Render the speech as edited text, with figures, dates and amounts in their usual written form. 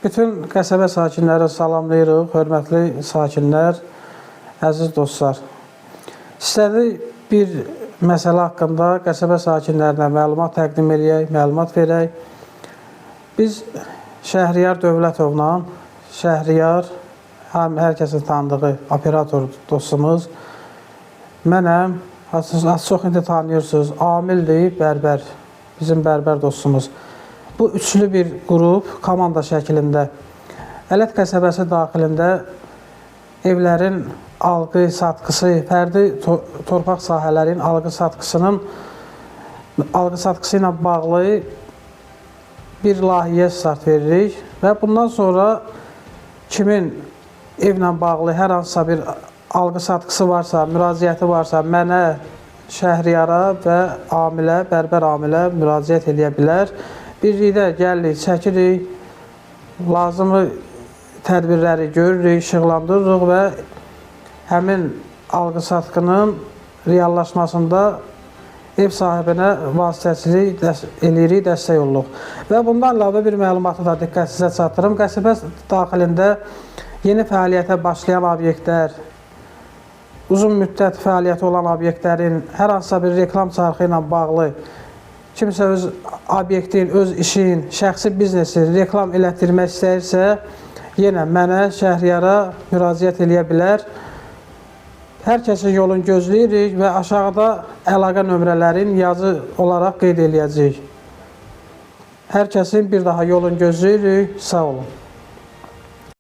Bütün qəsəbə sakinləri salamlayırıq, hörmətli sakinlər, əziz dostlar. İstədik bir məsələ haqqında qəsəbə sakinlərinə məlumat təqdim eləyək, məlumat verək. Biz Şəhriyar Dövlətovla, Şəhriyar hər kəsin tanıdığı operator dostumuz, mənəm, az çox indi tanıyırsınız, Amildir, bərbər, bizim bərbər dostumuz. Bu üçlü bir qrup komanda şəklində Ələt qəsəbəsi daxilində evlərin alqı-satqısı, fərdi torpaq sahələrinin alqı-satqısının alqı-satqısı ilə bağlı bir layihəyə start veririk və bundan sonra kimin evlə bağlı hər hansısa bir alqı-satqısı varsa, müraciəti varsa, mənə, Şəhriyara və Amilə, bərbər Amilə müraciət eləyə bilər. Birlikdə gəlirik, çəkirik, lazımi tədbirləri görürük, işıqlandırırıq və həmin alqı-satqının reallaşmasında ev sahibinə vasitəçilik eləyirik, dəstək oluruq. Və bundan əlavə bir məlumatı da diqqət sizə çatdırım. Qəsəbə daxilində yeni fəaliyyətə başlayan obyektlər, uzun müddət fəaliyyəti olan obyektlərin hər hansısa bir reklam çarxı ilə bağlı kimsə öz obyektin, öz işin, şəxsi biznesin reklam elətdirmək istəyirsə, yenə mənə, Şəhriyara müraciət eləyə bilər. Hər kəsin yolunu gözləyirik və aşağıda əlaqə nömrələrin yazı olaraq qeyd eləyəcəyik. Hər kəsin bir daha yolunu gözləyirik. Sağ olun.